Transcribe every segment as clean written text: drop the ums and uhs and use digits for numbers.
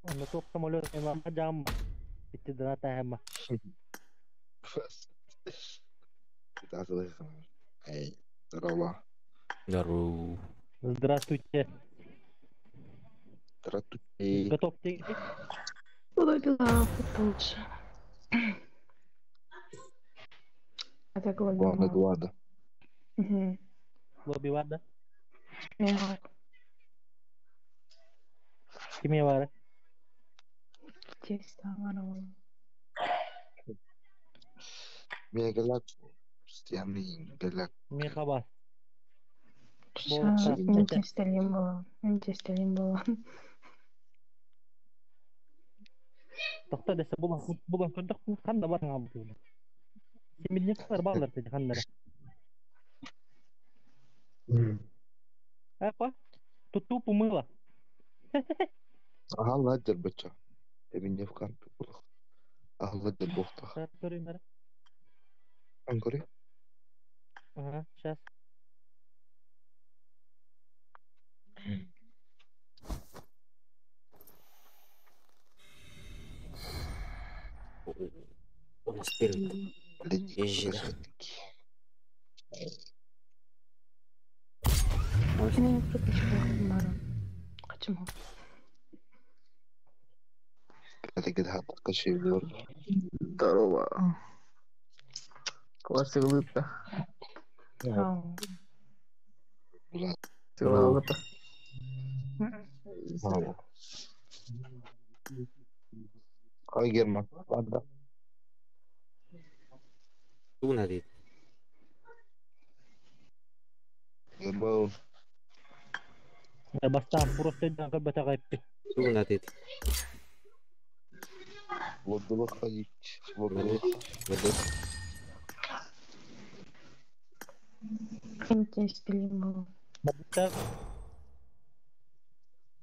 Онно туох самолет дьаамма ити дана таһыма. Эй, здорово. Здорово. Здравствуйте. Здравствуйте. Готовьте. Лобила лучше. Это Главное, глобила. Влада. Угу. Лоби варда. Мега. Кime var? Тесто варвала. Мегалак. Стяны, галак. Мехаба. Ча, не тестелим было. Не тестелим было. Тохта десе булан булан көрдөх ханда бар ңа бу. Семидневтар баллар деди ханнара. Апа. Туту пумыла. Ага, ладер бача. Эминевкан тупулах. Ага, ладер бохтах. Көрүмөр. Анкори? Ага, сейчас. У нас первый. Ледник Езжи, да. все-таки. Мен прокачала Почему? Это где-то кочевер. Здорово. Классик улыбка. Ау. Здорово. Ай, Герман, ладно. Туна дейт. Герман. Бастан просто көрбөтө кайыпты. Туна дейт. Лоббилы ходить. Лоббилы. Ведут. Не тестелим было. Бабыта.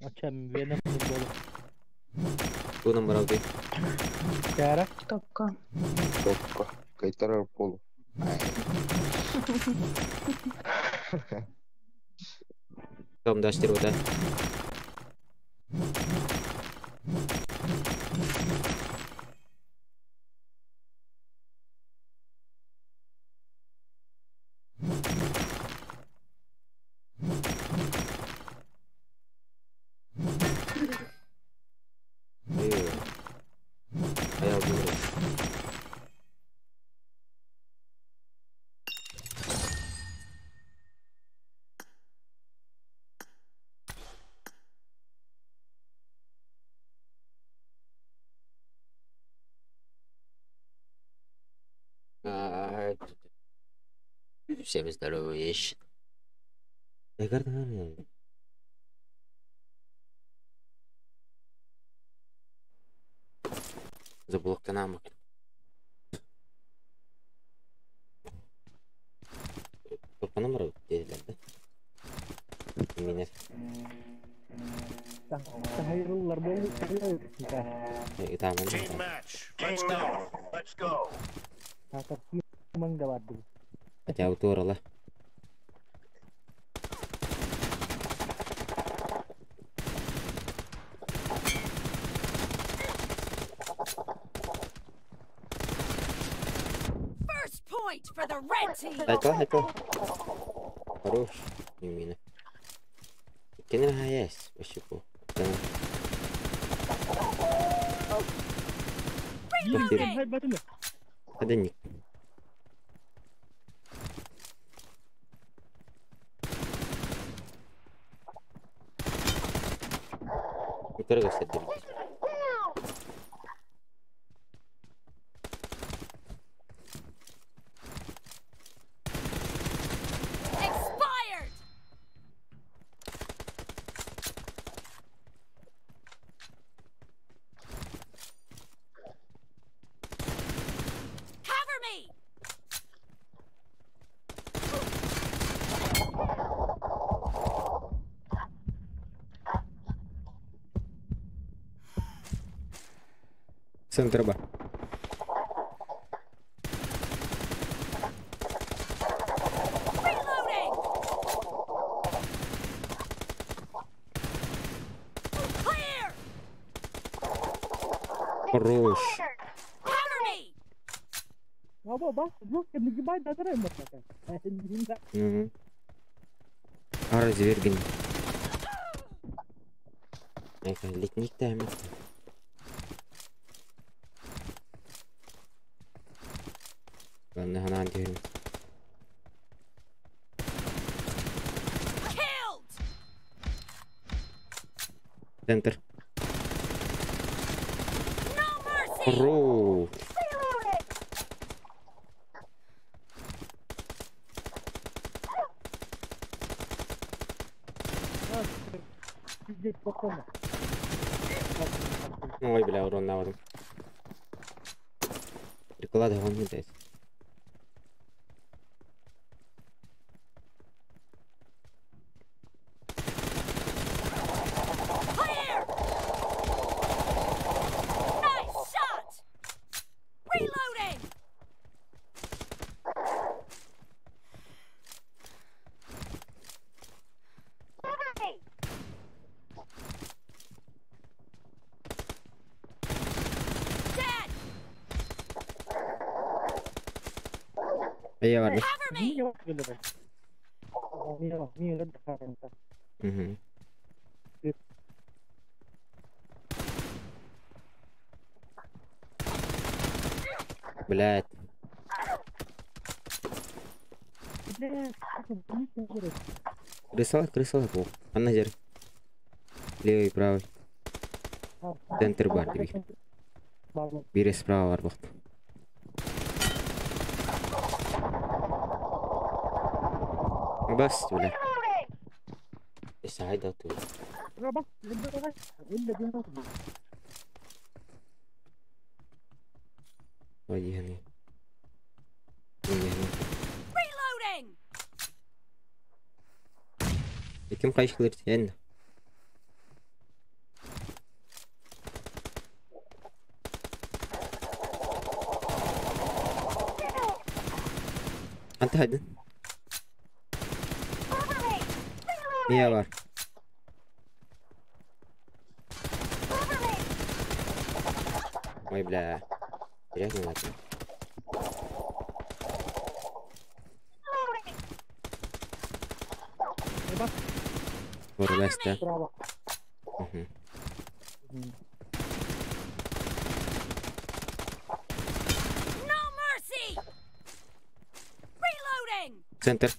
Ачам веном болу. Туна баралды. Кара. Топка. Топка. Кайтарар полу. Том даштыр ода. Аял булыр. Всем здорово, вещь. Заблоктанамык. Тоққанамыр деділер да. Минер. Тахайрыллар болу. Итамын. Team match. Let's go. Let's go. Маңда барды. Хотя утурала. First point for the red team. Айта, айта. Хорош. Мина. Кенер хаяс. Вообще по. Тохтир. Хаденник. Yukarı gösterdim. Expired. Cover me. Центр Б. Reloading. Clear. Хорош. Cover me. Угу. Разверген. Летник там. Ладно, она один. Killed. Центр. No mercy. Хорош. Ой, бля, урон наводом. Приклад не дать. Clear. Nice shot. Reloading. Dead. Я var. Cover me. Угу. Блять. Крысала, крысала, пох. Анна жер. Левый, правый. Центр бар деби. Бири справа бар бакт. Бас, бля. Сайда тут. Ой, هني. هني. Reloading. Ким кайшылыр сен? Анта хайдын. Niye var? Ой, бля. Серьезно, ладно. Ворвес, да? Угу. No mercy. Reloading. Центр.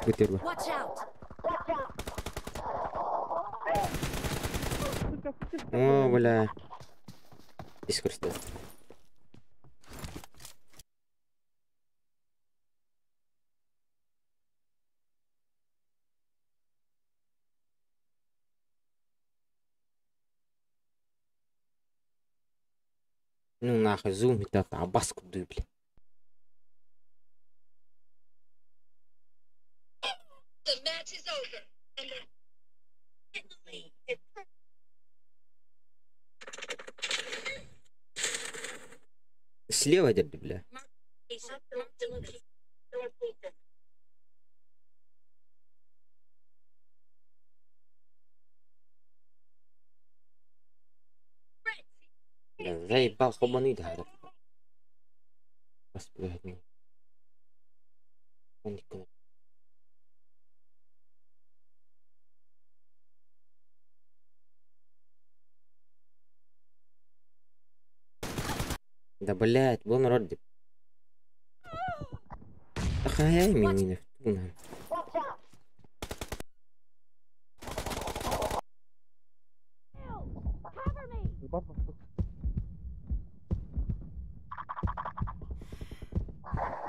Вытерла. Watch out. О, бля. Искусство. Ну нахуй, зум это табаску бля. The match is over. And the Слева держи, бля. Бля, заебал хобаны да. Бас, блядь, ну. Да блять, вон рот. Ахай мини.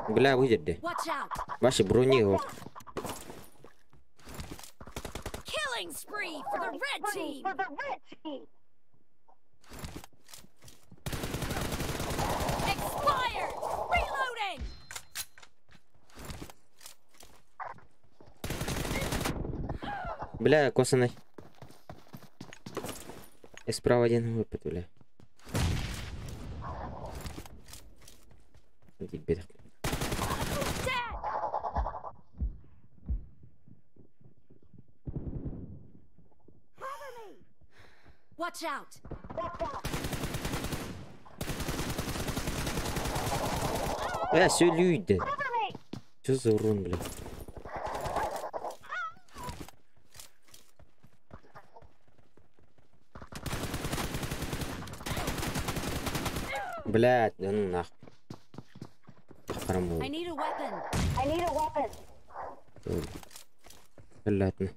Бля, выйдет. Ваши брони его. Killing spree for the red team. Expired. Reloading. Бля, косаный. И справа один выпад, бля. Иди, Watch out! Бля, все люди. Что за урон, бля? Блядь, да ну нахуй. I need a weapon. I need a weapon. Блядь, ну.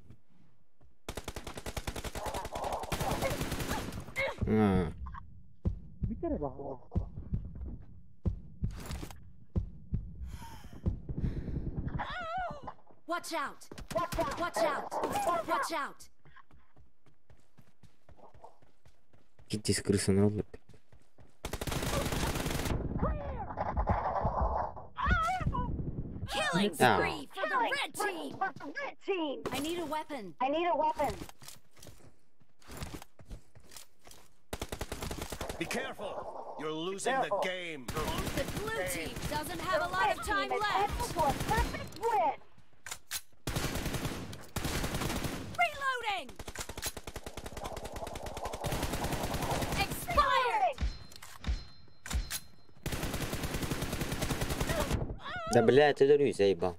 А. Watch out! Watch out! Watch out! Здесь крыса на роллер. Killing spree for the red team. I need a weapon. I need a weapon. Be careful! You're losing the game. The blue team doesn't have a lot of time left. Perfect win. Reloading. Expired. Да блядь, ты дурю, заебал.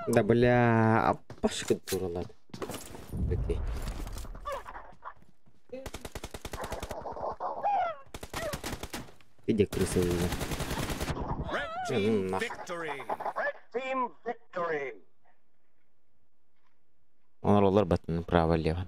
Да бля, а пашка дура, ладно. Окей. Иди, крыса, уже. Ну нахуй. Он роллер баттын право-лево.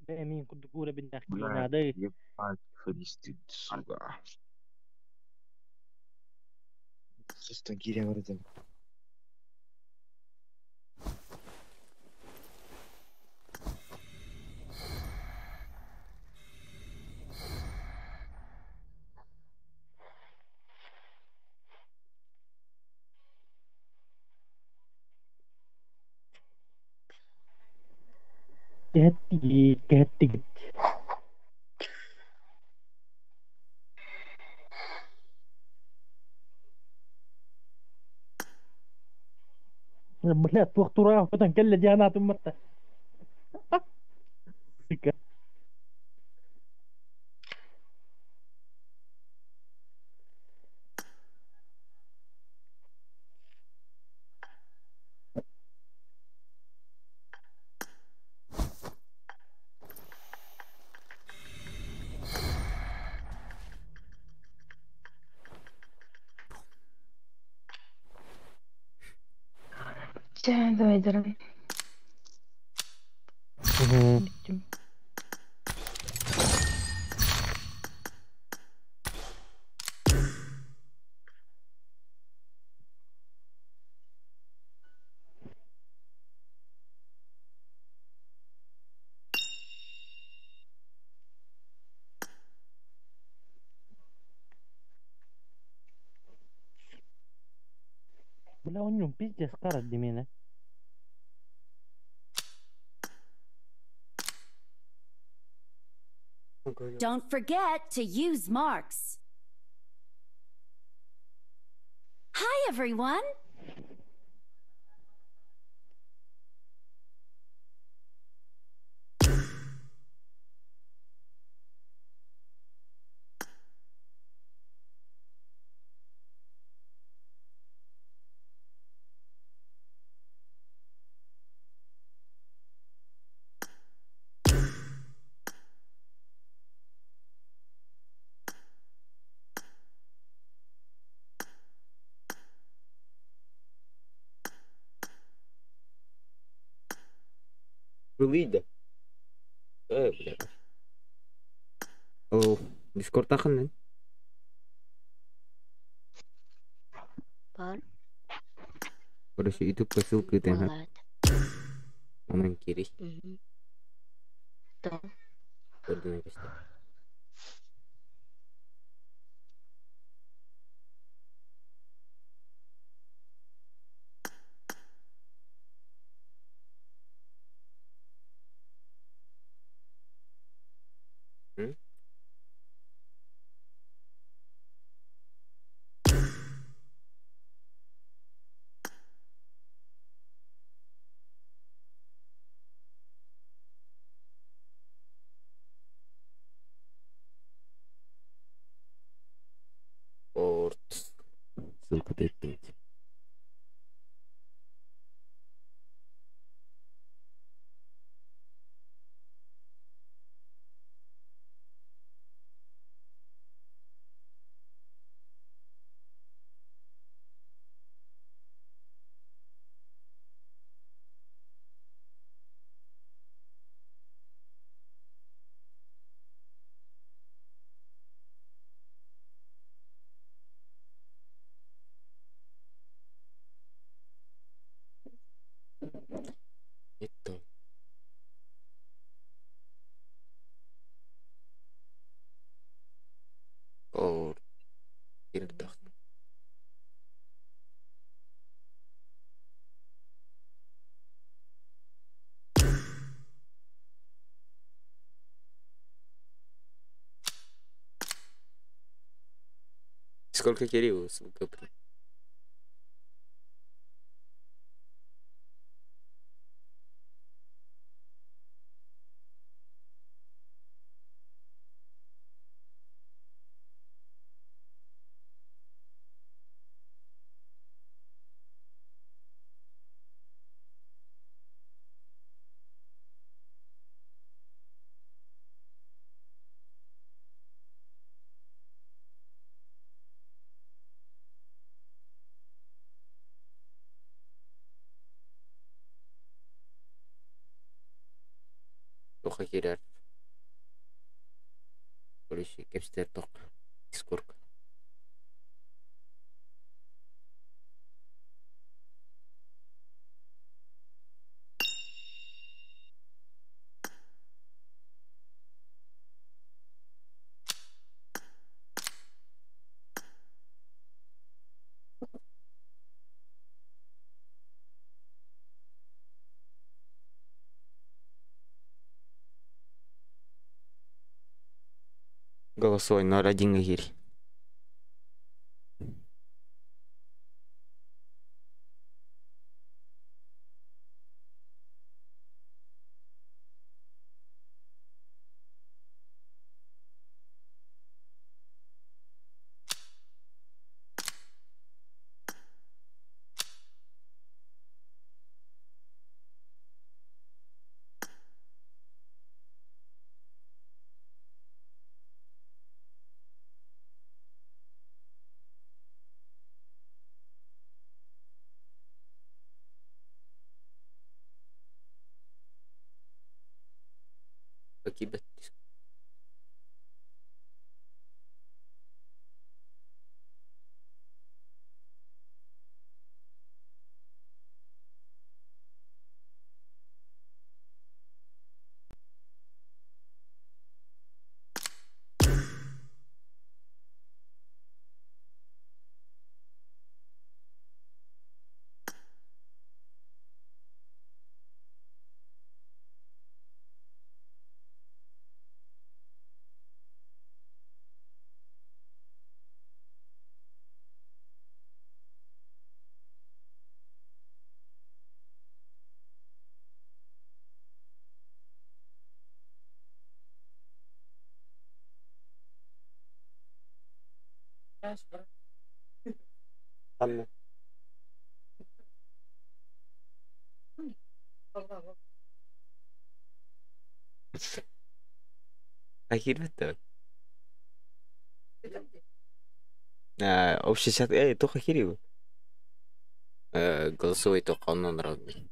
مين كنت تقول بن هذا Ебать, фристи, сука. Сустан кире барdım. Кэттигит. Бля, туох тураах көтөн кэллэ дианаатын матта. Сука. Чэ, давайдарын. Бүттүм. Бля, он нем пиздец кара для меня. Don't forget to use marks. Hi, everyone. Вылыйда. Бля. О, Дискорд ахын Бар. Короче, YouTube по ссылке ты Молодец. Онан кири. Мгм. Да. Көрдүн кесте. М? Орт. Ссылка ты. Это. Орт. Ирдах. Сколько Кирилл, сука, блин. Тоха кирер. Короче, кепстер ток. Дискорд. Голосовой 01 гирь. Киирбэт. Ханна? А киирбэт да. Общий чат, эй, туох киирии Голосовой туох оннун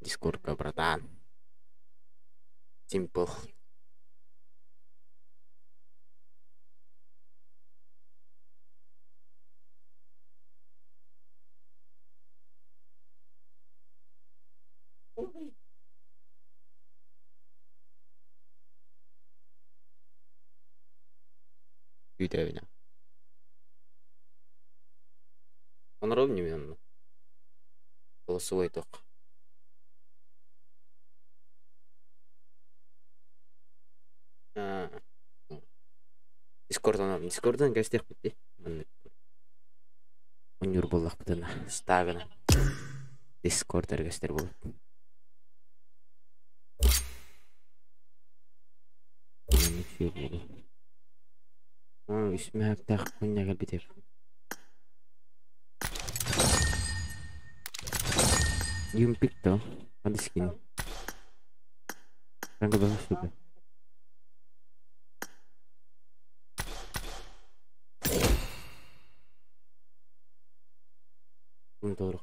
Дискордка, братан. Simple. Күүтэбин. Оноробун мин онно. Голосовой туох. Дискордан, Дискордан кэстиэхпит дии. Маннык. Онньуур буоллахпытына, ставина. Дискорд эргэстэр буолбут. Үс мөһөктөөх күннэ кэлбитир. Юмпик то, ханды скин. Ранга бага супер. Doğru.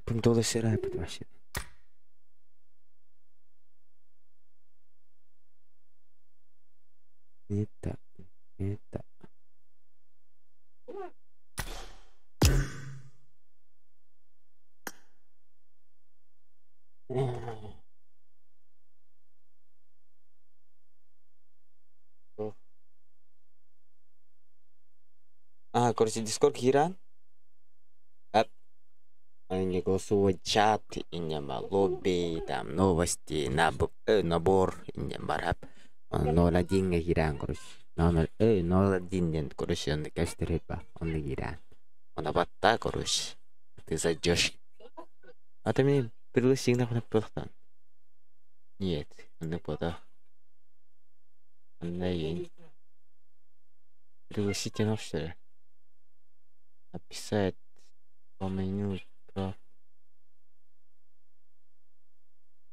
Punto sera вообще. Не так, не так. А, короче, Дискорд киирэн. Они голосовой чат, иннема лобби, там новости, набор, иннема рап. 0-1 киирэн, короче. 0-1 диэн, короче, онно кэстер ба, онно киирэн. Она батта, короче. Ты зайдешь. А ты мне пригласи на хнап Нет, он пода. Онно Пригласите на что ли? Написать по меню про...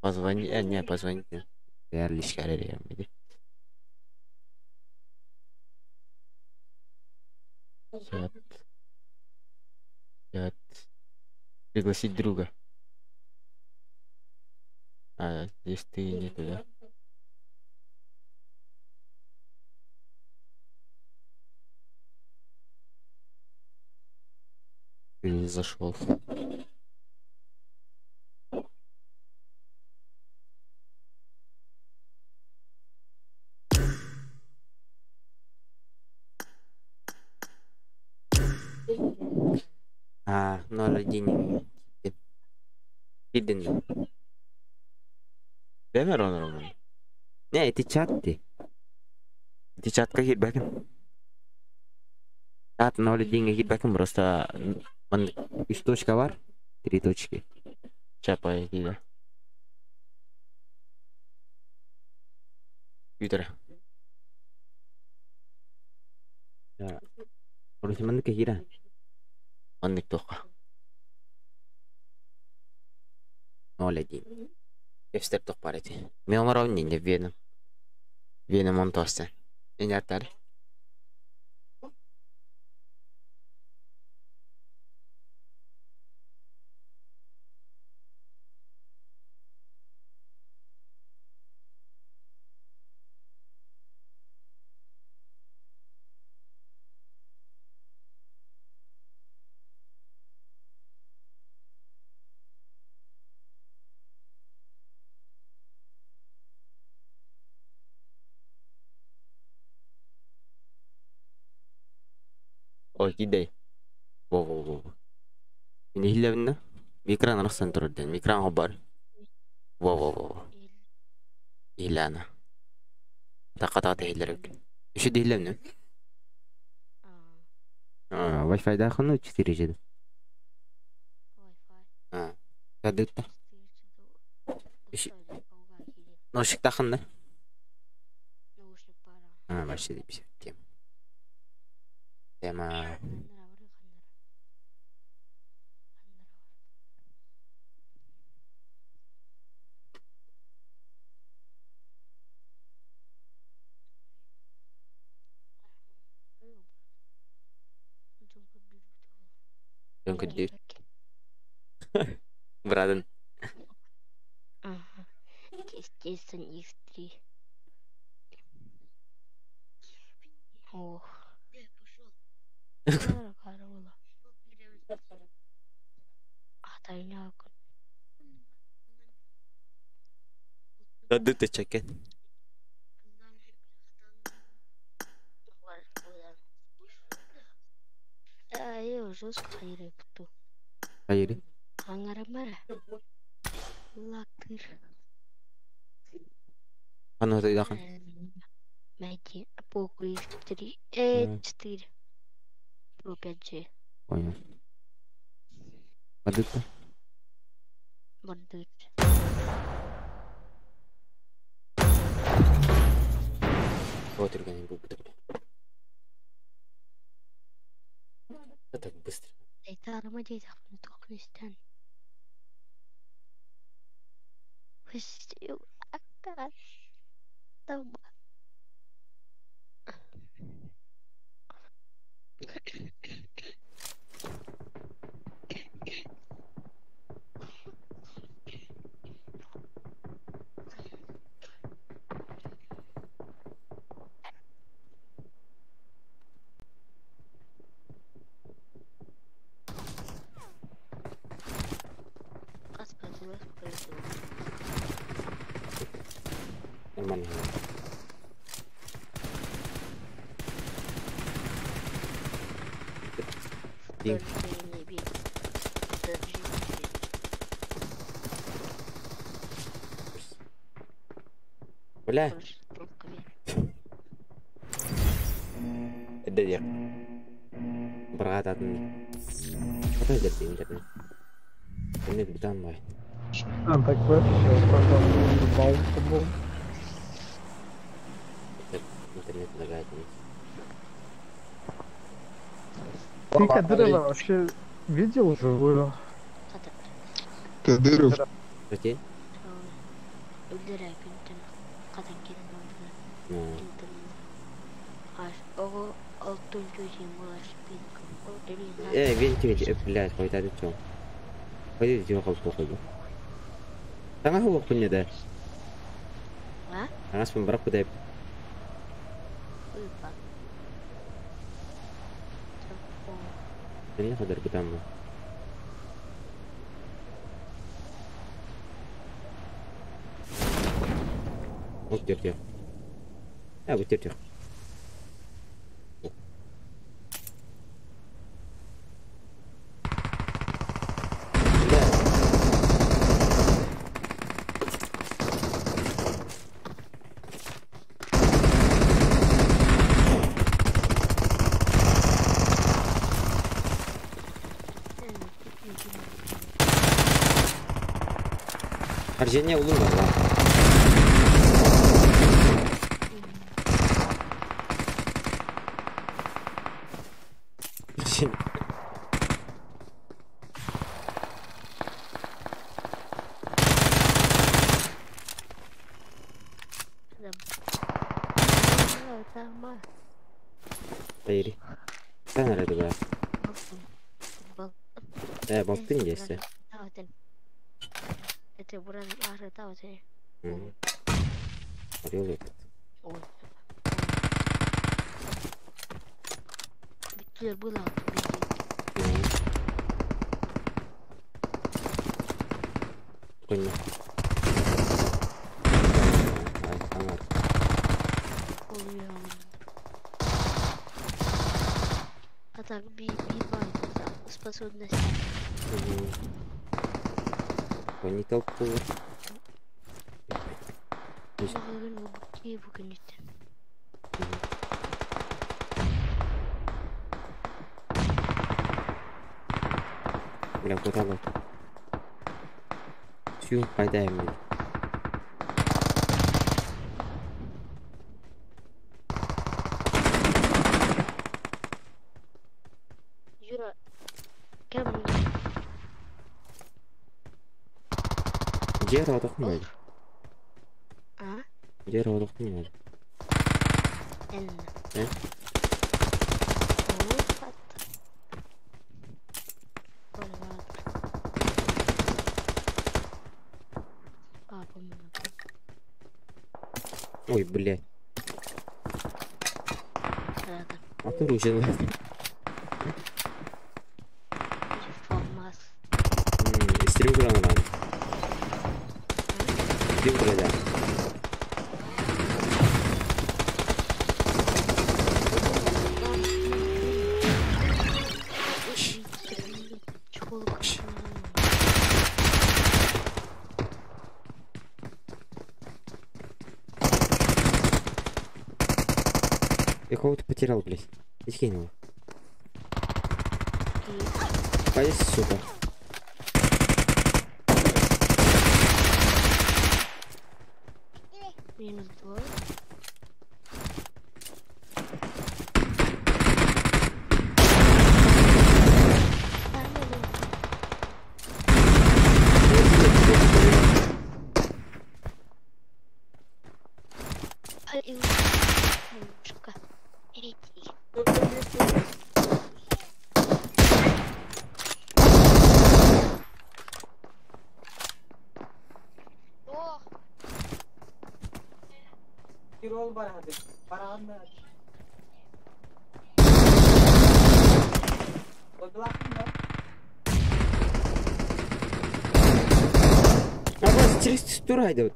Позвони... не, позвоните. Я лишь Чат. Чат. Пригласить друга. А, здесь ты нету, да? Ты не зашел. А, 0-1. Hidden. Бэмэр онор Не, эти чат ти. Эти чатка киирбэкин. Чат 0-1 киирбэкин просто он үс точка бар. Три точки. Сейчас пойди, да. Компьютер. Короче, маннык киирэн. Маннык туохха. 0-1. Кэпсэтэр туох баар эти. Мин оҥоробун инньэ Веном. Веном онтуостан. Инньэ Ой, кидай. Во-во-во. Инихилебинна. Микран арахсан турар ден. Микран хобар. Во-во-во. Илана. Тақата тахилерек. Еще дихилебни. А, Wi-Fi да хну 4G. А. Кадытта. Ношик тахынна. А, вообще тема. Тема. Донкадир. Браден. Ага. Естественно, X3. Ох. Дадыты чекен. Хайри. Аны тайдахан. Найти Poco X3, 4 Pro 5G. Понял. Бандыта. Бандыт. Вот не буду. Да так быстро. Нормально. Бля. Эдде Брат, интернет. Интернет бутан бай. А, так вообще, потом футбол. Интернет лагает. Ты Кадырова вообще видел живую? Кадыров. Окей. Вентиль, блядь, хоть это чё? Пойди, чё, хоть похуй. Там аху хуйня, да? А? Она с брак куда? Не ходар там. Вот терпи. А, вот терпи. Аржене улун бар ла. Hayır. Sen nerede be? Baktın geçti. Это buranın ahırda o seni. Arıyor. Bittiler bu lan. Koyma. А так би способность. Они толковые. Бля, куда вот? Сюн подай мне. Юра, кем? Где родох не А? Где родох не Н. Э? Ой, блядь. А ты ружин. Стрим надо. Стрим да. Я кого-то потерял, блядь. Иди его. Ай, сука. Минус 2. А вас через текстура идут.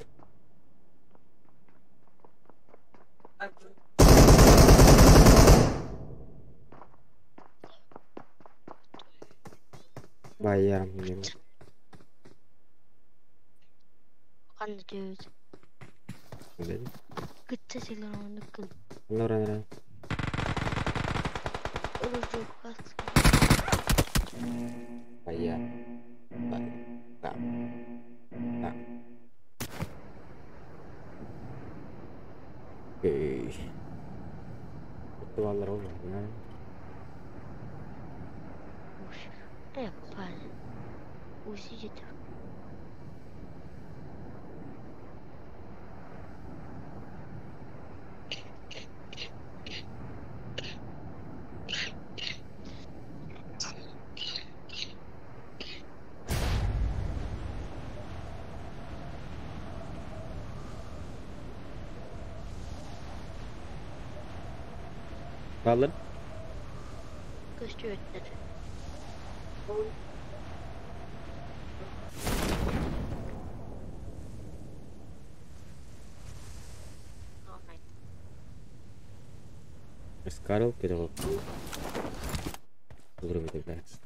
Баярым деймін. Қандай дөйт. Күтті селен күн. Нұра, нұра. Баяр. Да. Да. Эй. Duvarlar olmadı. Ne? Pardon. Uzi. Kalın. Көстүөттөр. Скарл перевод. Блядь.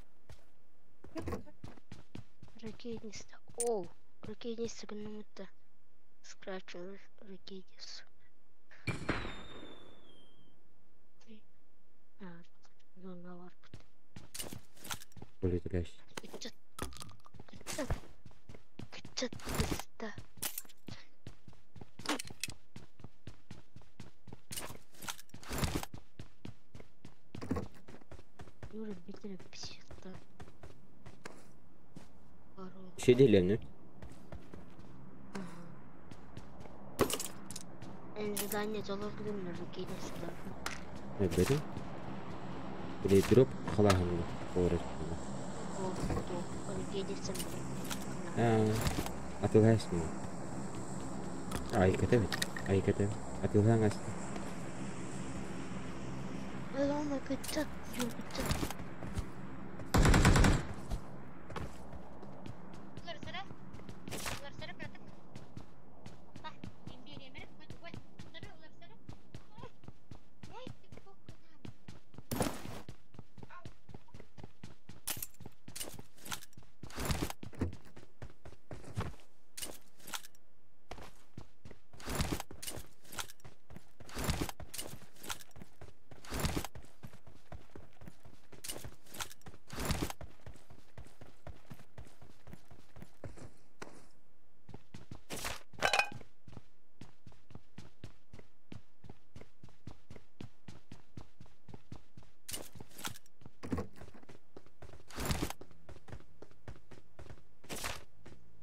Ракетница. О, ракетница гнута. Скрачил ракетницу. Блядь, блядь. Сидели, не? Задание заложено ракетница. Бери. Или дроп халахам говорит. Атылгайсың. Ай, кете Ай, кете. Атылган асты. Лома кытчат, кытчат.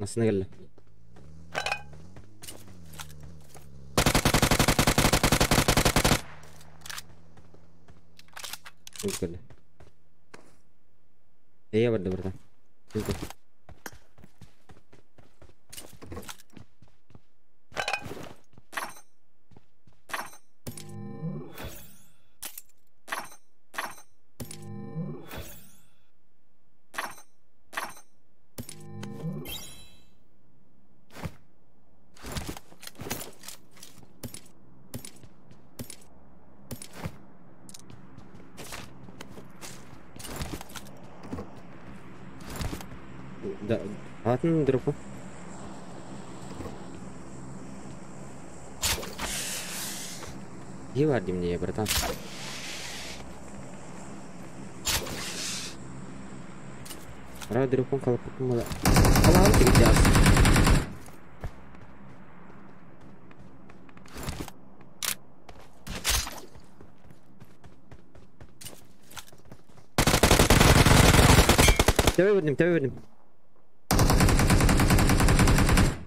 Массыына кэллэ. Кэллэ. Эйэ барда барда. Да, атын дропу. Где варди мне, братан? Ара дропун қалып мала. Қалап тигитяс. Тебе вернем, тебе вернем.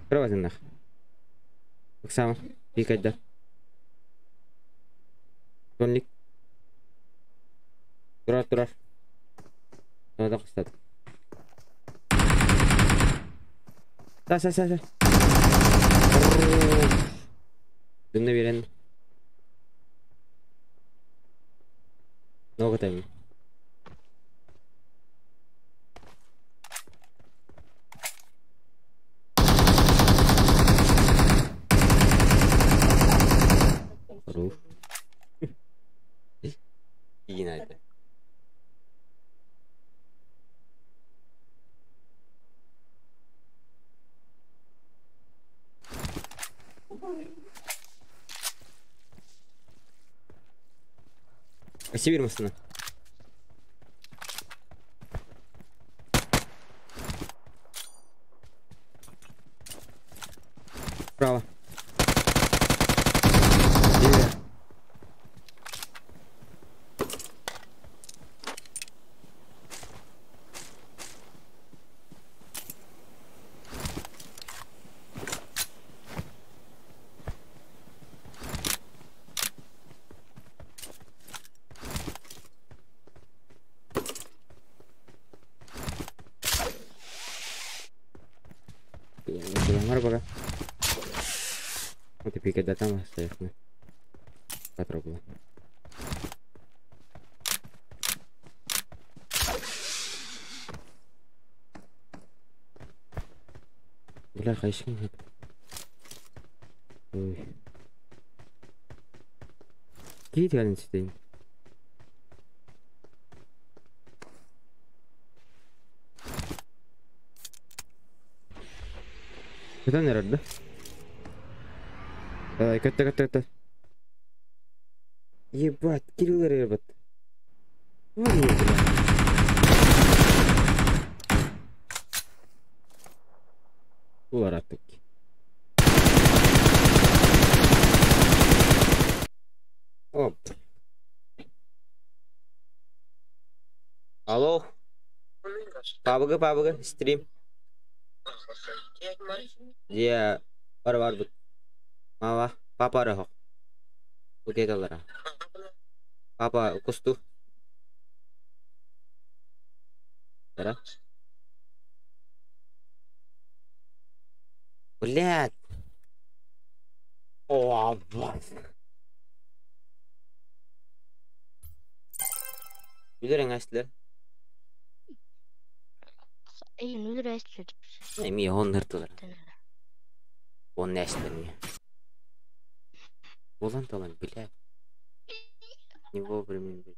Кроватыннах. Оксана, пикать да. Тонник. Турар, турар. Надо кстати. Са, са, са, са. Дымны берен. Много тайм. Хорош. Иди на это. Сибирь машина. Право. Пока. Вот и пикать там оставь. Потрогала. Бля, хайшин нет. Ой. Какие реально сидень? Куда наверное, да? Давай, катта, катта, катта. Ебать, Кирилл ребят. Ой, бля. Уларатык. Оп. Алло. Пабга, пабга, стрим. Dia бар бар бут. Мава, папа рахок. Утеталара. Папа кусту. Да? Блядь. О, блядь. Билер эңәслер. Эй, нүлер әслер. Эми онныр тулар. Он әслер ми. Болан талан, блядь. Не вовремя, блядь.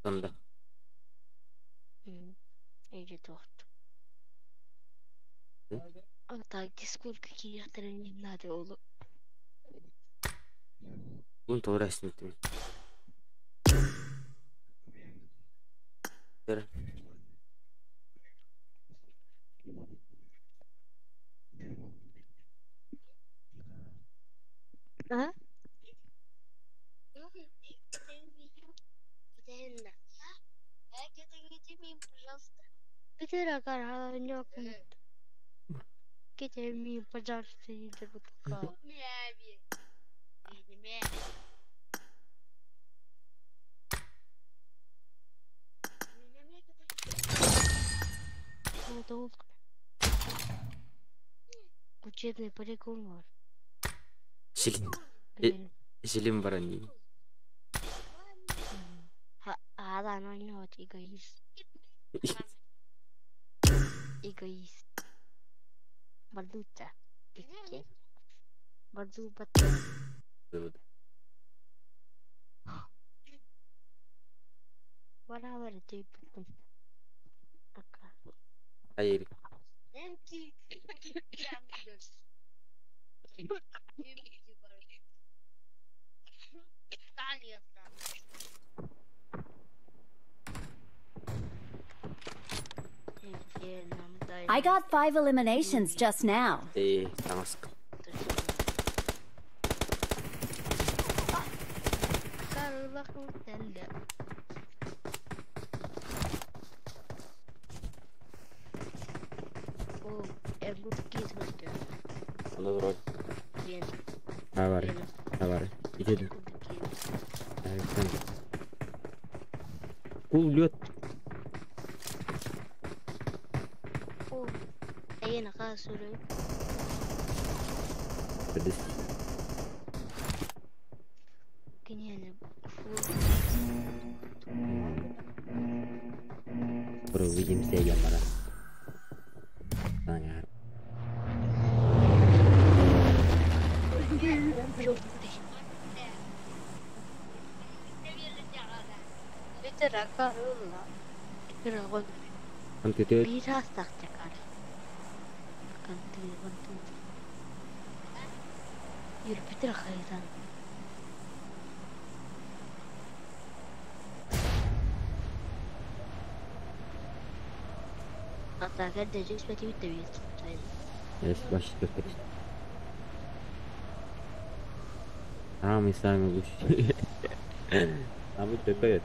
Сонда. А так, Дискорд какие не надо было. Бун толрасın. А? Учебный полигон var. Жилин. Жилин барани. Hala no эгоист. Эгоист. Бардута. Барду бата. Барабар дейбин. Ака. Hayır. I got 5 eliminations just now. Ee, таҥаска. Онно турар. Хабар. Хабар. Итин. Кул лед. Скоро увидимся, Ямара. Самый самый лучший. Самый такой.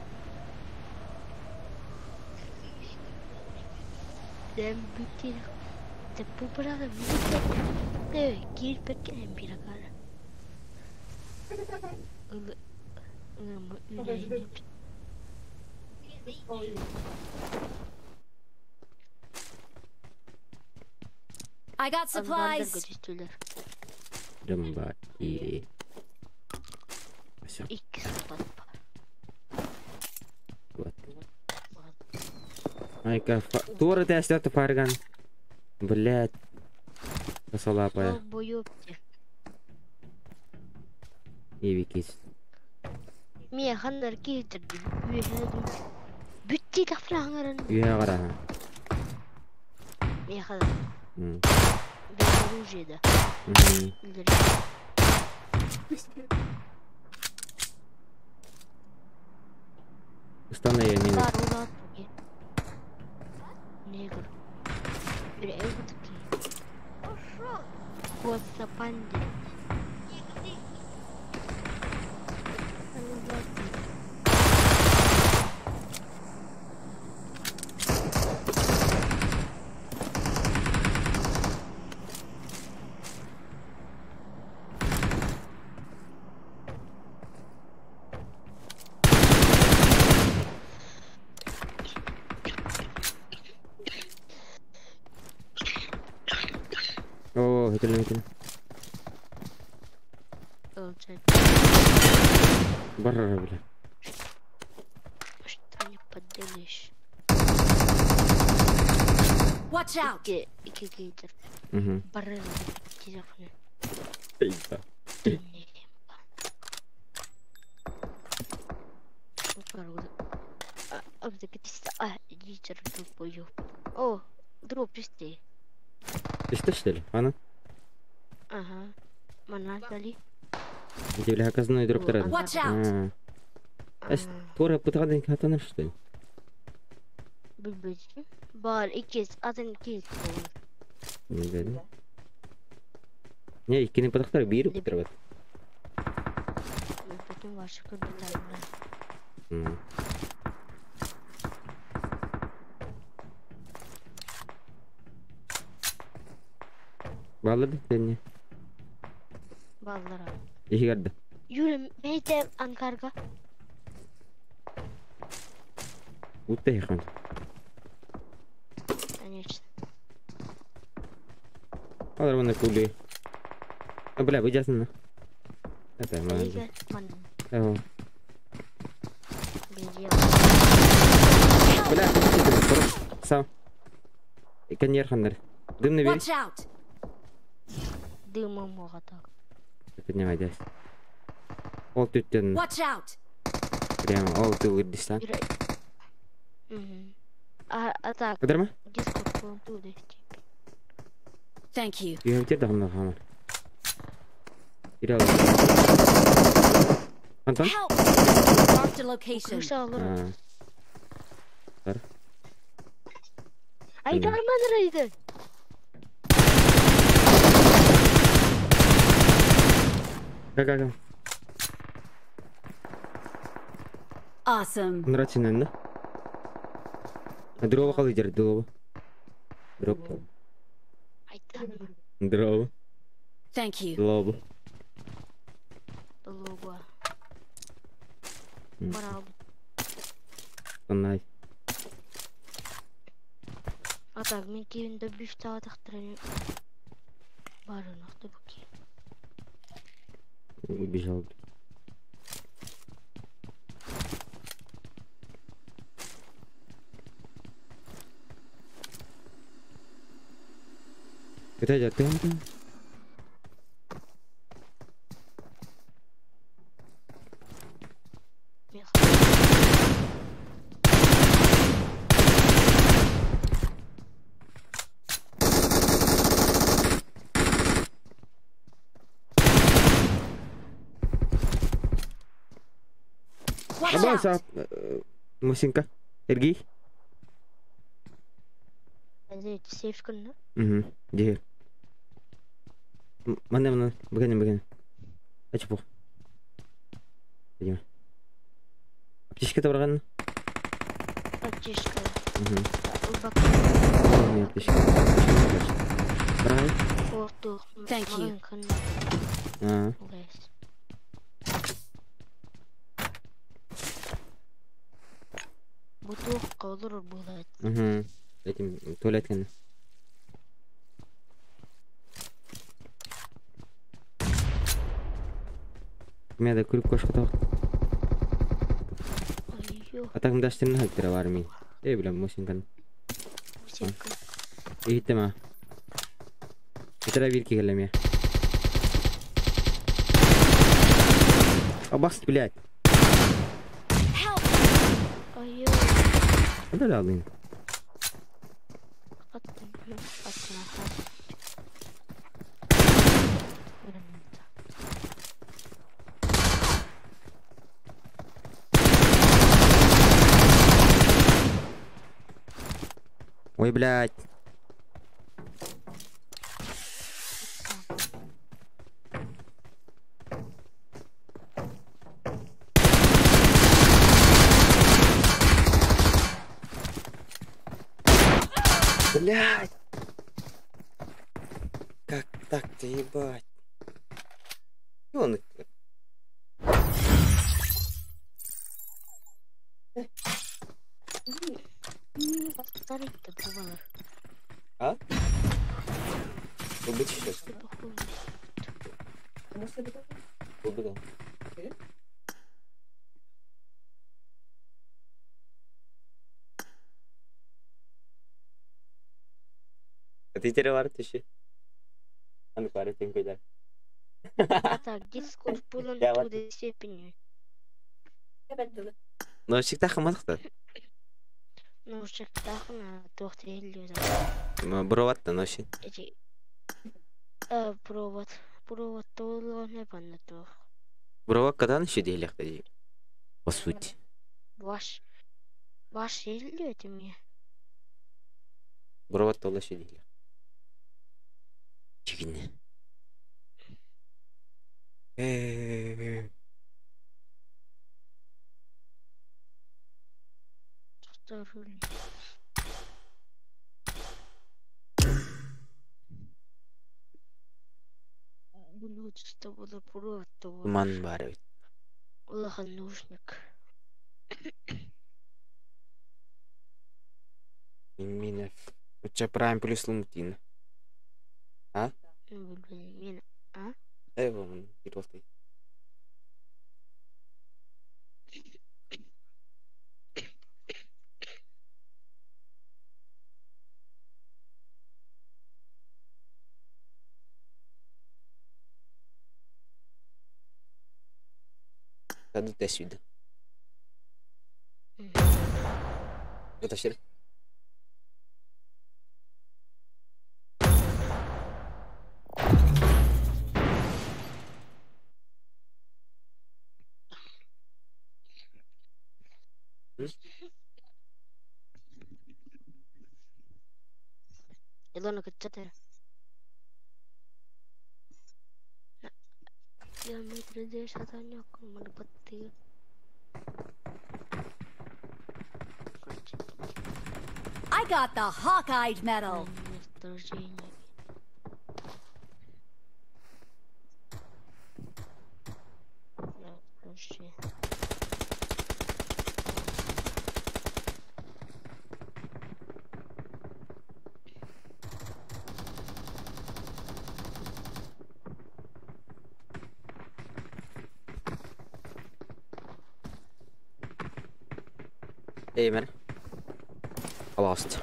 I got supplies. Айка, туора тәстәті фарган. Блядь. Косолапая. Ивикис. Үйе қара. Устана я мина. О, это Барра, бля. Что не поделаешь? Watch out! Угу. О, дроп пусти. Пусти, что ли? Ана? Ага. Манатали. Где оказанный дроп тарады. Watch out! Эс, тура пытаган хатаныр, что ли? Билбэтим. Баар иккис, атын иккис буолар. Билбэтим. Не, иккини пытахтар биир уктарбат. Билбэтим ваша көрбүтэ. Бааллар да тэнне. Бааллара. Иһигэр да. Юра, мейте ангарга. Утта иһихэн. Конечно. Алар мана кули. А бля, выдясна. Это мана. Мана. Бля, сам. Коньер хандар. Дым набери. Дымом мога так. Поднимай, дядь. Ол түттен. Прямо, ол ты вырдишь, А так. Кадарма? Thank you. You have to hammer. Антон? Help! Marked a location. Ай, дарман рейді. Как? Awesome. Нравится, да? Дрова қалай дрова. Дроп. Дрова. Thank you. Дрова. Дрова. Най. А так, мен кейінде биф тағатақтырын барын ақты бұки. Убежал. Это ты? Watch out! Мусинка. Эргий. Сейф кынна. Угу. Дигер. Мана, мана, бігене, бігене. Ачып оқ. Видимо. Аптечка табарған? Аптечка. Угу. Убак. Не, аптечка. Барған? Ортуқ. Thank you. А. Бутуқ қалдыр болады. Угу. Этим туалеткен. Мен да күліп кошка тақ. А так мдаштырны хаттыра бар мен. Эй, бля, мосинкан. Мосинка. Иттема. Итра бир келеме. Абас, блядь. Куда алдың? Ой, блядь. Блядь. Как так-то, ебать? Он... А? Убыть сейчас. Убыда. Ты бар түші. Аны пары тең көйдер. Так, дискурс полон туды степени. Но всегда хамадықта. Ну, всегда тоқты елді. Броват та ноши. Провод. Провод толы не панна тоқ. Броват кадан еще дейлек По сути. Ваш. Ваш елді это мне. Бұрабат тола шедилі. Чигини. Туман бар бит. Улахан нужник. Мине. Уча прайм плюс лумтин. А? Мин, а? Эво, бир болты. Саду тэсүд. Вытащили. Илона кытчатыр. Ya metro. I got the Hawkeye medal. Hey man. I lost.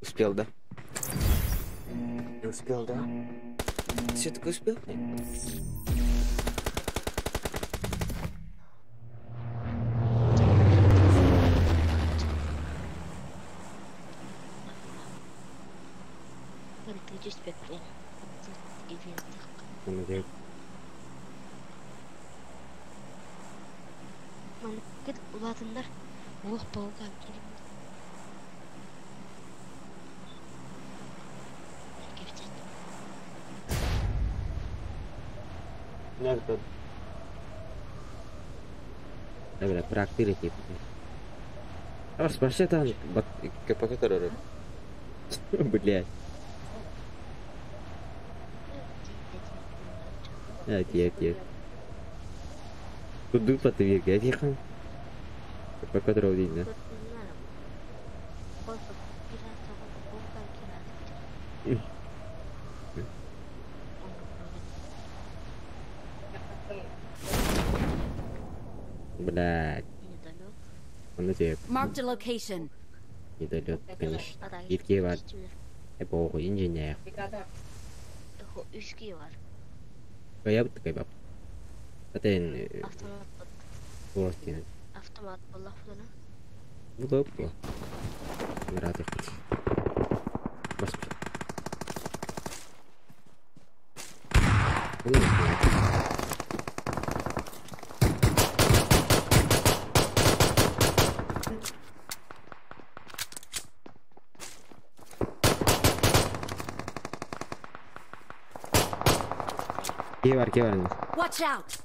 Успел, да? Не успел, да? Все-таки успел? Нет. Бля, практик типа. Вообще там по которому. Блять. Нет, нет. Тут дупа ты вирка, я тихо. По которому день, да? Блять. Он тебе Marked a location. недолет, конечно. Итки бар. Эпоху инженер. Кая такой баб. Атен Автомат. Автомат была худана. Ну да. Рад их. Господи. Кей бар. Watch out.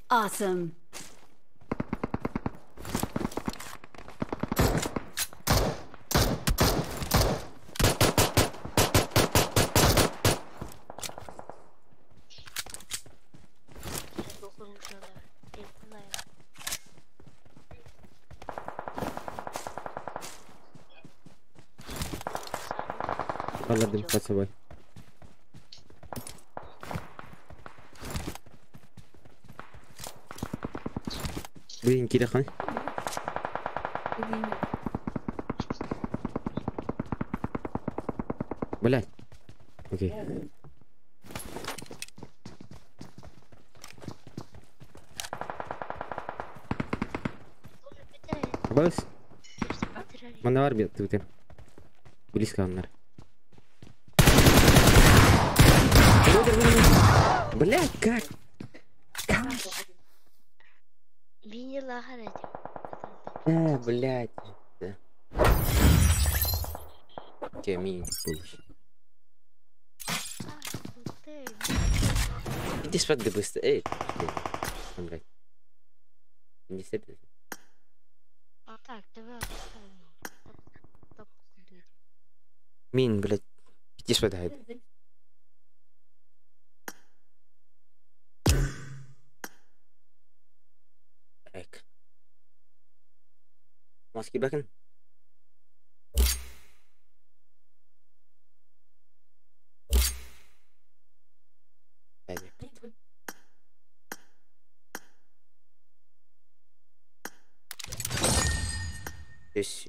Awesome. Алладым под собой. Блин, кириэххиний? Блядь. Окей. Бас. Манна бар бит Близко оннор. Блядь, как? Блядь. Кеми был. Иди спать да быстро. Эй, блядь. Не сердись. А так, давай. Мин, блядь. Иди спать, хайд. Эк. Маски бакын. Здесь.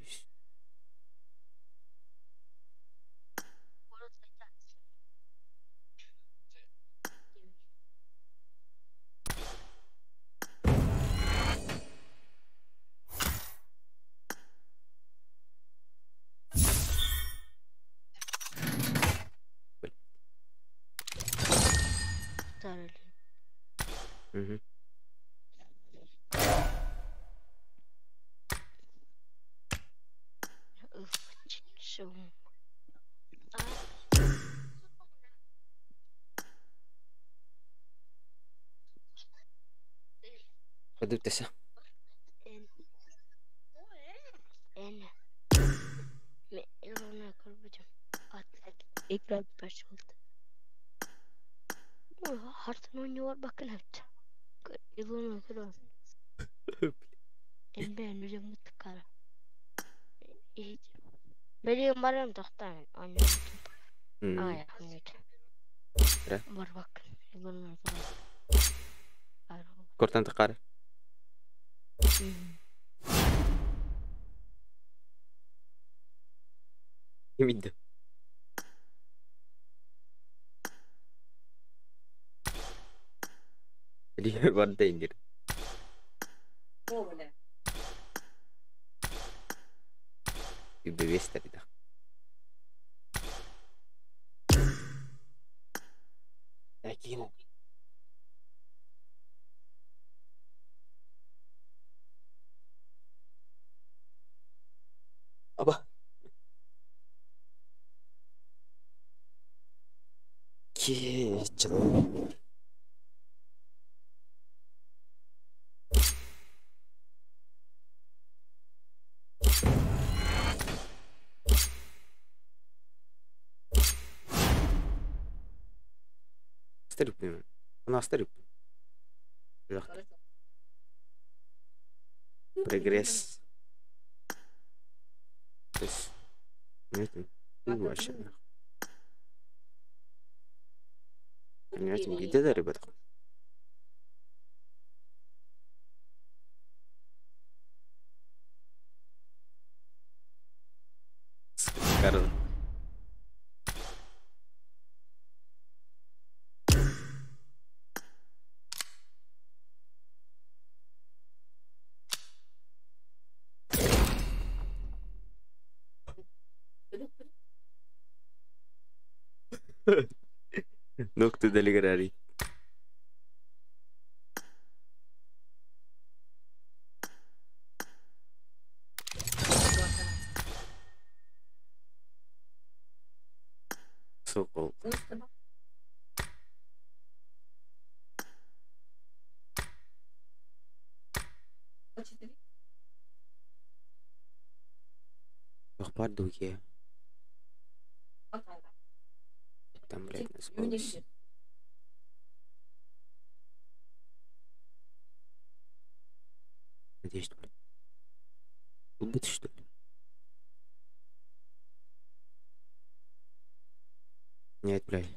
Угу. Подивитися. Кортан тақары. Ким иди? Барда индир. Үбэвестер да. Такие. Аба. Ке, Астарюк. Она Астарюк. Прогресс. То есть, нет, ну вообще. Понимаете, где да, ребята? Карл. Nokta deligrari. So cold. Ох, дуге. Там, блядь, называлось. Надеюсь, блядь. Убыт, что ли? Нет, блядь.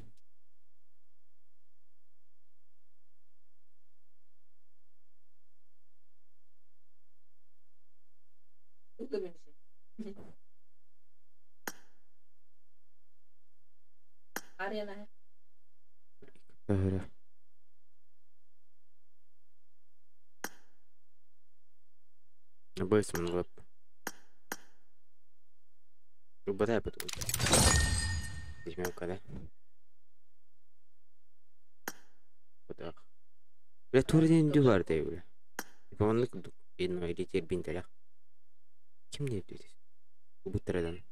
Öyle. Быстрым лап. Убатай потом. Возьмем когда. Вот Бля, турден дювар да бля. Оннук инно илитер бинтелях. Ким не өтөтөс? Убуттарадан.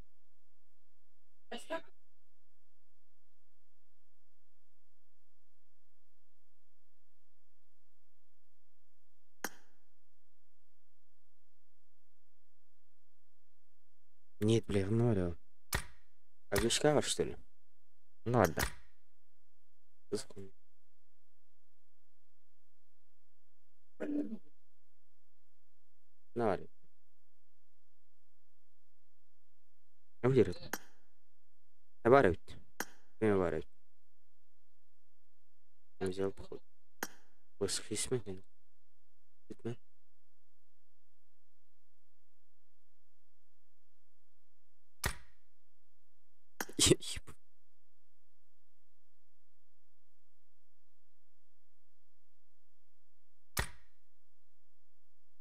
Нет, бля, ну да. А вишка, что ли? Ну ладно. Ну ладно. Выдержит. Оборот. Оборот. Взял походу. Восхисменно.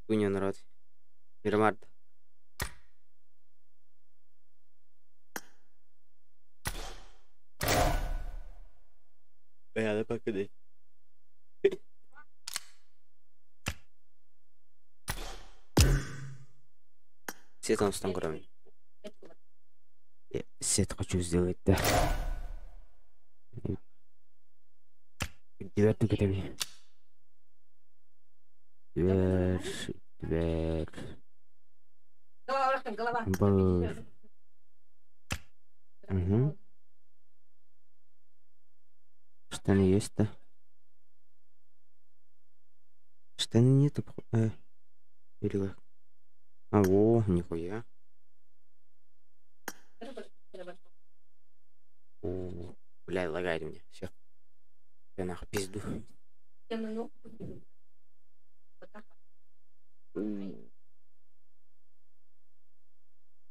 Хуйня народ. Мирамард. Бля, покидать. Свет он там кроме. Свет хочу сделать, да. Девятый готовый. Дверь, дверь. Голова, Угу. Штаны есть, да? Штаны нету. Или как? А, во, нихуя. О, бля, лагает у меня. Все. Я нахуй пизду.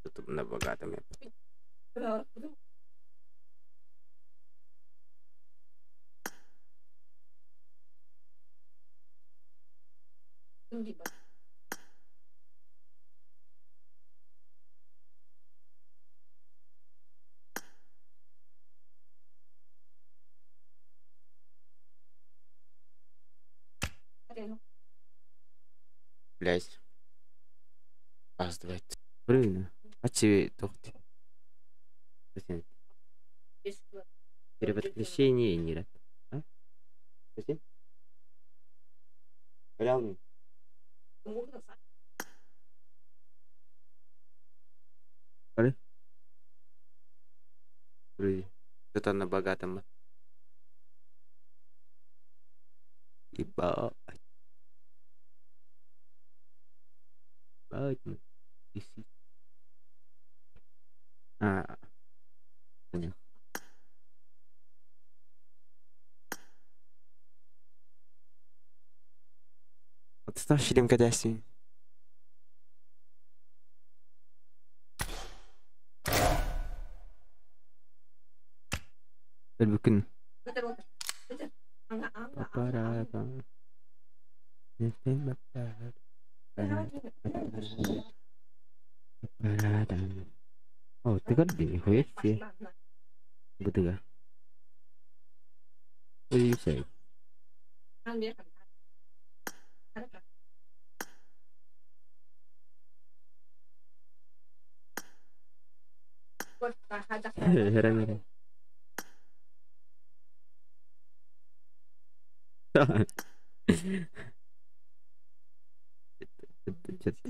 Тут на богатом я. Блять. Раз, два, три. Правильно. А тебе тохти. Переподключение не рад. А? Зачем? Реально. Что-то на богатом. Ебать. А. Понял. Отстав шлем кадасин. Бүкін. О, ты как нихуя себе. Бутыга. What do you say? Heran heran.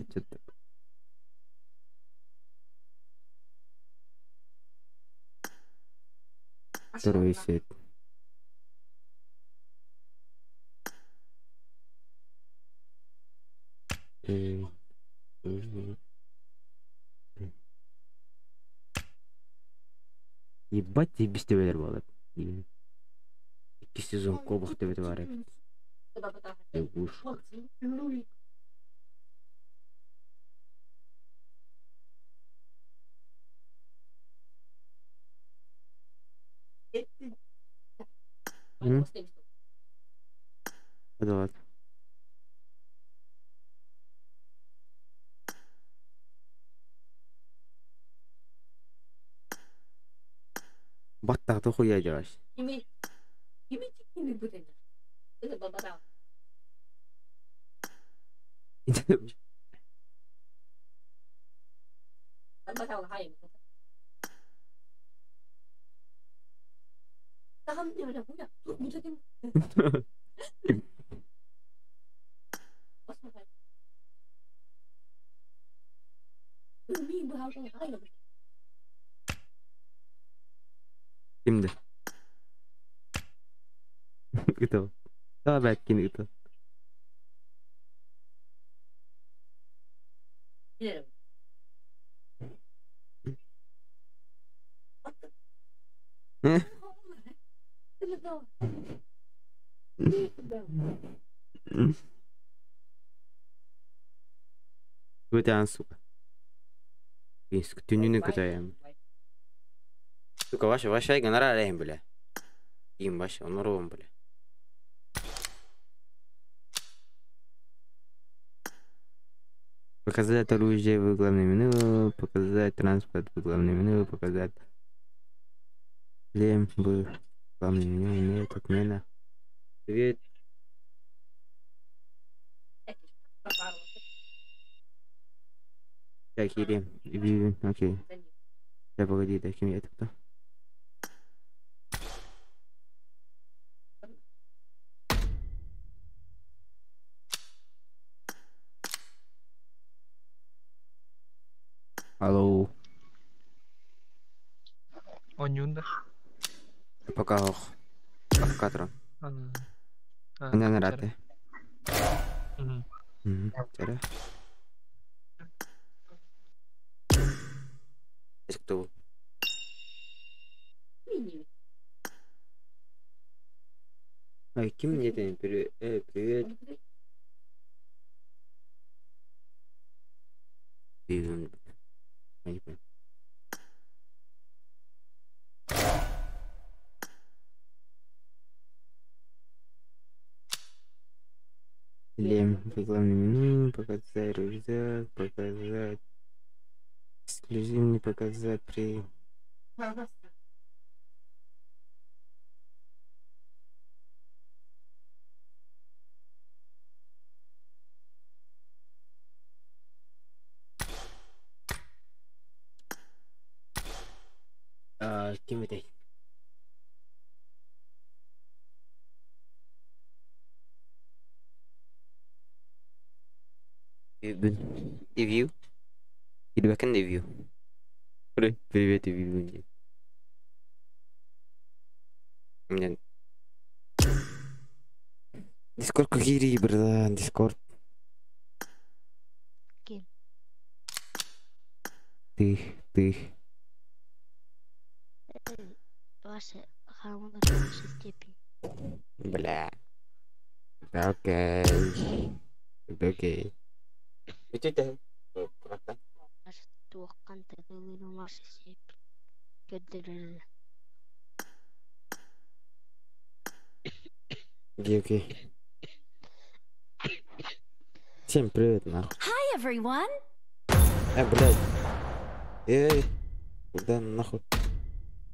Что-то. Второй сет. Ебать, тебе без тебя болады. Икки сезон кобах деп бар Лягушка. М? Вот. Баттахты хуя делаешь. Kimdi? Gitu. Daha belki gitu. Бытян, сука. Түнүнү көтөйөм. Сука, ваша, ваша гонорар бля. Им ваша, он ровом, бля. Показать оружие в главном меню, показать транспорт в главном меню, показать шлем в главном меню, нет, отмена. Привет. Так, или, окей. Я погоди, так, это кто? Алло. Онюнда. Пока ох. Пока Она рады. Кто? Ай, кем мне это привет. Привет. Лем, главное меню, показать рюкзак, показать эксклюзивный, показать при... Кем это? Review. Feedback review. Привет, review. У меня Дискорд какие, братан, Дискорд. Кем? Ты. Ваша хамона ваша степень. Бля. Да окей. Да окей. Бүтүтэ. Братан. Окей, окей. Всем привет, нахуй. Hi, everyone. Блядь. Эй, куда нахуй?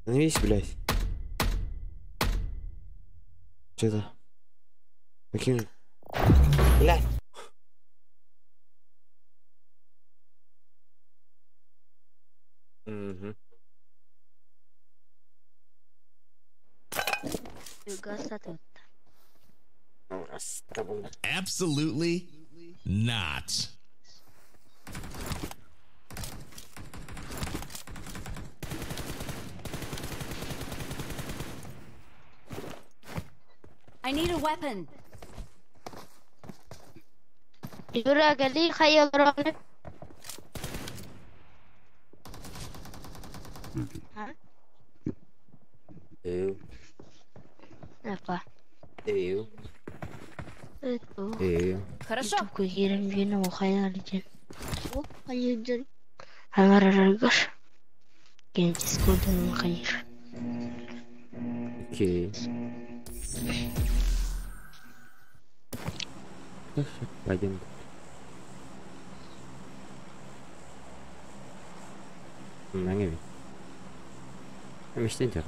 Остановись, блядь. Че это? Каким? Блядь. Угу. Absolutely not. I need a weapon. Юра, قال خيال راني. ها؟ ايوه. Apa? ايوه. ايوه. Хорошо. Окей. Так, всё, пойдем. Наҥа эбит. Мечтень тер.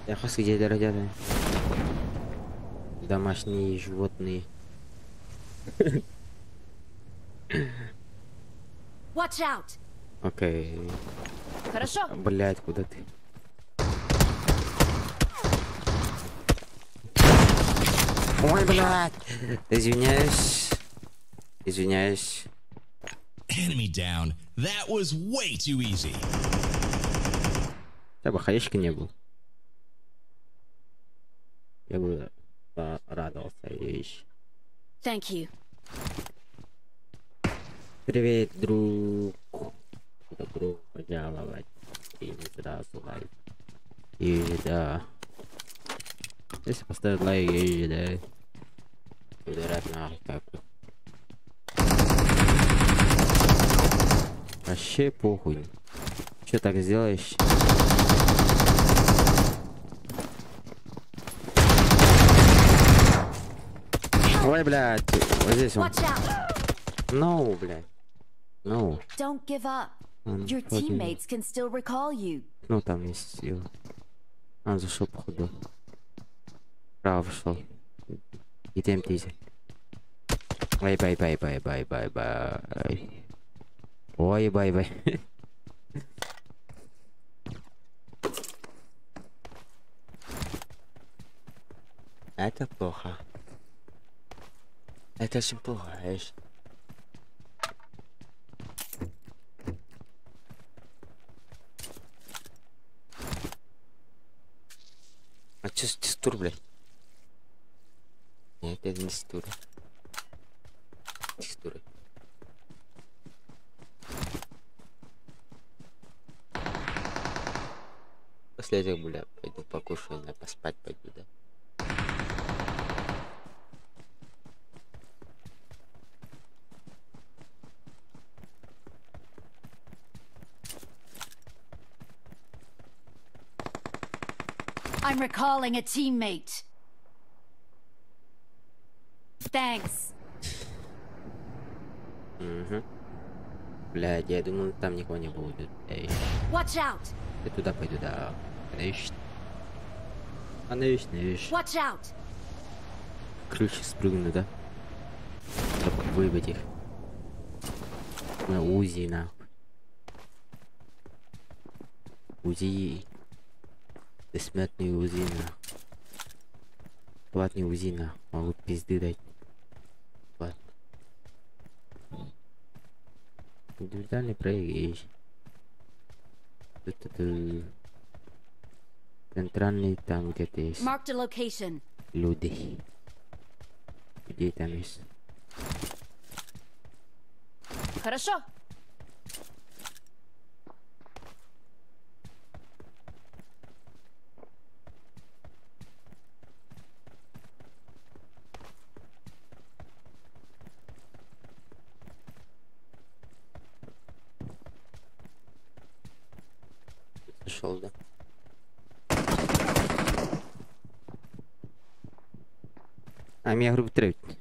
Я хас где дорогая? Домашние животные. Watch out! Окей. Хорошо. Блять, куда ты? Ой, блядь! Извиняюсь. Извиняюсь. Enemy down. That was way too easy. Хотя бы хаешки не был. Я бы порадовался еще. Thank you. Привет, друг. Добро пожаловать. И не сразу лайк. И да. Если поставить лайк, и да. Ударять нахуй как. Вообще похуй. Че так сделаешь? Ой, блядь, вот здесь он. Watch out! No, блядь. No. Don't give up. Он Your fucking- teammates can still recall you. Ну, там есть сила. Он зашел, походу. Право вышел. Идем, тизе. Ой, бай, бай, бай, бай, бай, бай. Ой, бай, бай. Это плохо. Это очень плохо, знаешь. А чё с текстур, блядь? Нет, это не текстуры. Текстуры. После этого, бля, пойду покушаю, на поспать пойду, да. I'm recalling a teammate. Thanks. Угу. Блядь, я думал, там никого не будет. Эй. Watch out! Я туда пойду, да. Конечно. Конечно, видишь. Watch out! Крыши спрыгну, да? Чтоб выебать их. На УЗИ, нахуй. УЗИ. Бессмертные УЗИ, нахуй. Платные УЗИ, нахуй. Могут пизды дать. Ладно. Индивидуальный проект. Ту-ту-ту. Центральный там где-то есть. Marked a location. Люди. Людей там есть. Хорошо. Зашел, да? А меня грубо требует.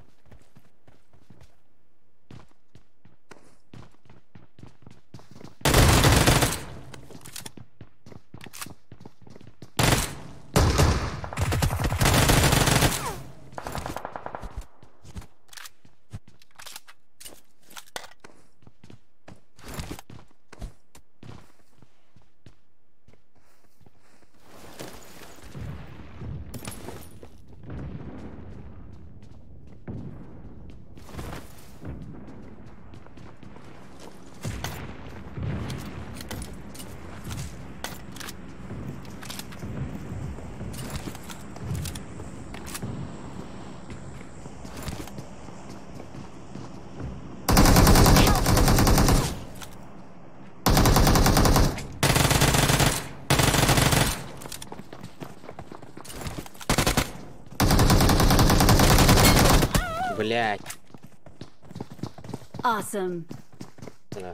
Блять. Awesome. Да.